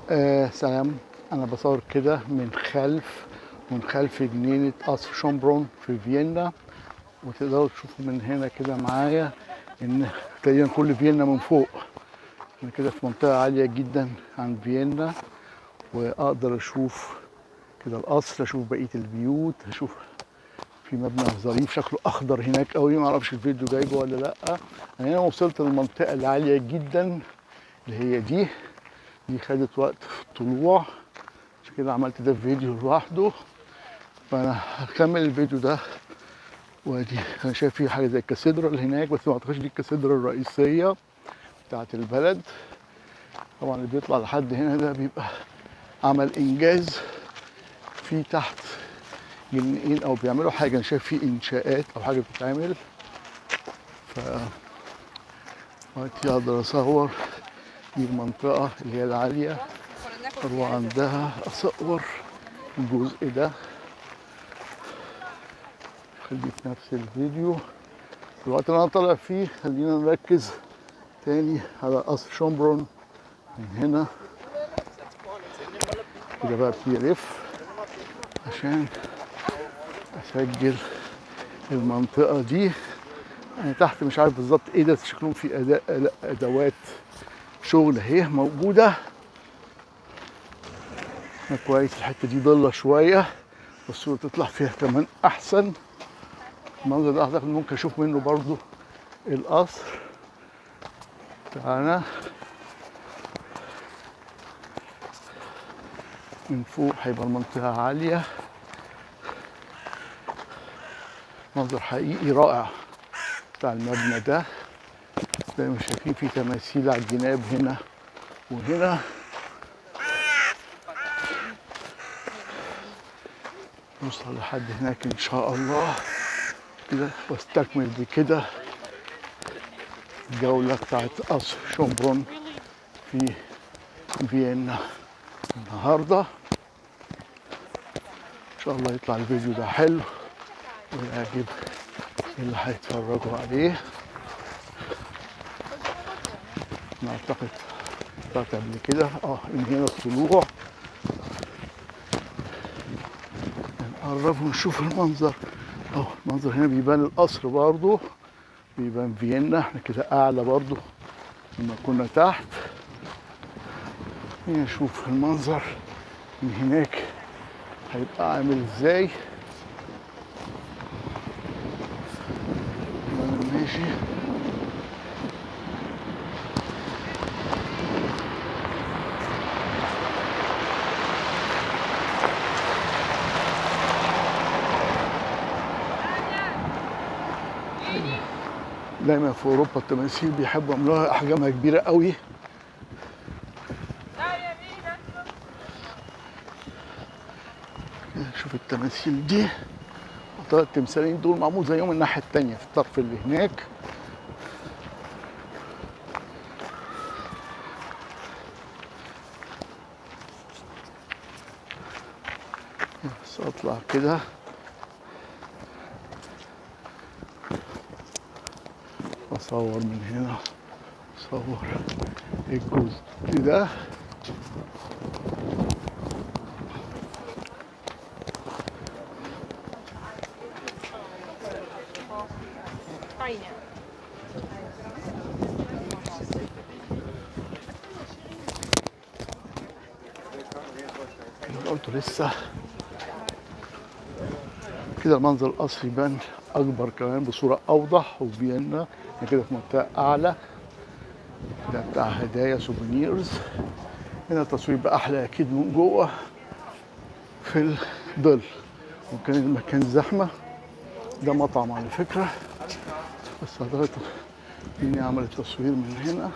سلام. انا بصور كده من خلف جنينة قصر شونبرون في فيينا، وتقدروا تشوفوا من هنا كده معايا ان تقريبا كل فيينا من فوق. انا كده في منطقة عالية جدا عن فيينا، واقدر اشوف كده القصر، اشوف بقية البيوت، اشوف في مبنى ظريف شكله اخضر هناك قوي، ما اعرفش الفيديو جايبه ولا لا. انا هنا وصلت للمنطقة العالية جدا اللي هي دي خدت وقت في الطلوع، عشان كده عملت ده في فيديو لوحده. فانا هكمل الفيديو ده. وادي انا شايف في حاجة زي ال cathedral اللي هناك، بس ما اعتقدش دي ال cathedral الرئيسية بتاعت البلد. طبعا اللي بيطلع لحد هنا ده بيبقى عمل انجاز. في تحت جنين او بيعملوا حاجة، انا شايف في انشاءات او حاجة بتتعمل. ف دلوقتي اقدر اصور دي المنطقة اللي هي العالية، اروح عندها اصور الجزء ده. خليه في نفس الفيديو الوقت اللي انا طالع فيه. خلينا نركز تاني على قصر شونبرون من هنا كده بقى. ابتدي الف عشان اسجل المنطقة دي. انا تحت مش عارف بالظبط ايه ده، شكلهم في ادوات شغل اهي موجودة. كويس الحتة دي ضلة شوية والصورة تطلع فيها كمان احسن. المنظر ده اعتقد ممكن اشوف منه برضو القصر بتاعنا من فوق. هيبقى المنطقة عالية، منظر حقيقي رائع بتاع المبنى ده. زي ما شايفين في تماثيل على الجناب هنا وهنا. نوصل لحد هناك ان شاء الله كده، واستكمل بكده الجولة بتاعت قصر شونبرون في فيينا النهاردة. ان شاء الله يطلع الفيديو ده حلو ويعجب اللي هيتفرجوا عليه. انا اعتقد طلعت قبل كده من هنا الطلوع. نقرب ونشوف المنظر. المنظر هنا بيبان القصر برضو، بيبان فيينا. احنا كده اعلى برضو لما كنا تحت. نشوف المنظر من هناك هيبقى عامل ازاي. ماشي. دايما في اوروبا التماثيل بيحبوا يعملوها احجامها كبيرة قوي. شوف التماثيل دي، التمثالين دول معمول زيهم الناحية التانية في الطرف اللي هناك. بس اطلع كده اصور من هنا، اصور الجزء ده. قلت لسه كده المنظر القصر يبان اكبر كمان بصورة اوضح. وفيينا كده في منطقة اعلى، ده بتاع هدايا souvenirs. هنا التصوير بقى احلى اكيد من جوه في الظل، وكان المكان زحمة. ده مطعم على فكرة، بس حضرتك اني اعمل التصوير من هنا.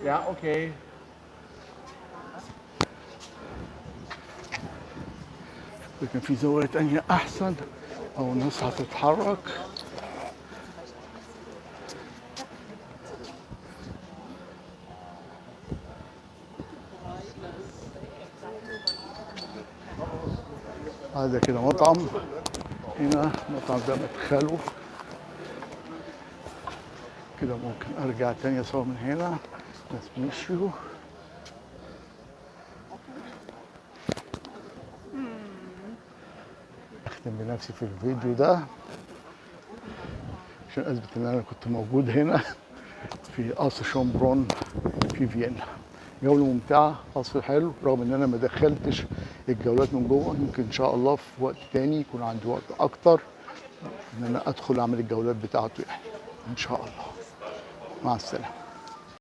Ja, okay. لكن في زوايا تانية أحسن أو الناس هتتحرك. هذا كده مطعم هنا، المطعم ده مدخله كده. ممكن أرجع تاني أصور من هنا. ناس مشيوا. اختم بنفسي في الفيديو ده عشان اثبت ان انا كنت موجود هنا في قصر شونبرون في فيينا. جولة ممتعة، قصر حلو، رغم ان انا ما دخلتش الجولات من جوه. يمكن ان شاء الله في وقت تاني يكون عندي وقت اكتر ان انا ادخل اعمل الجولات بتاعته يعني ان شاء الله. مع السلامة.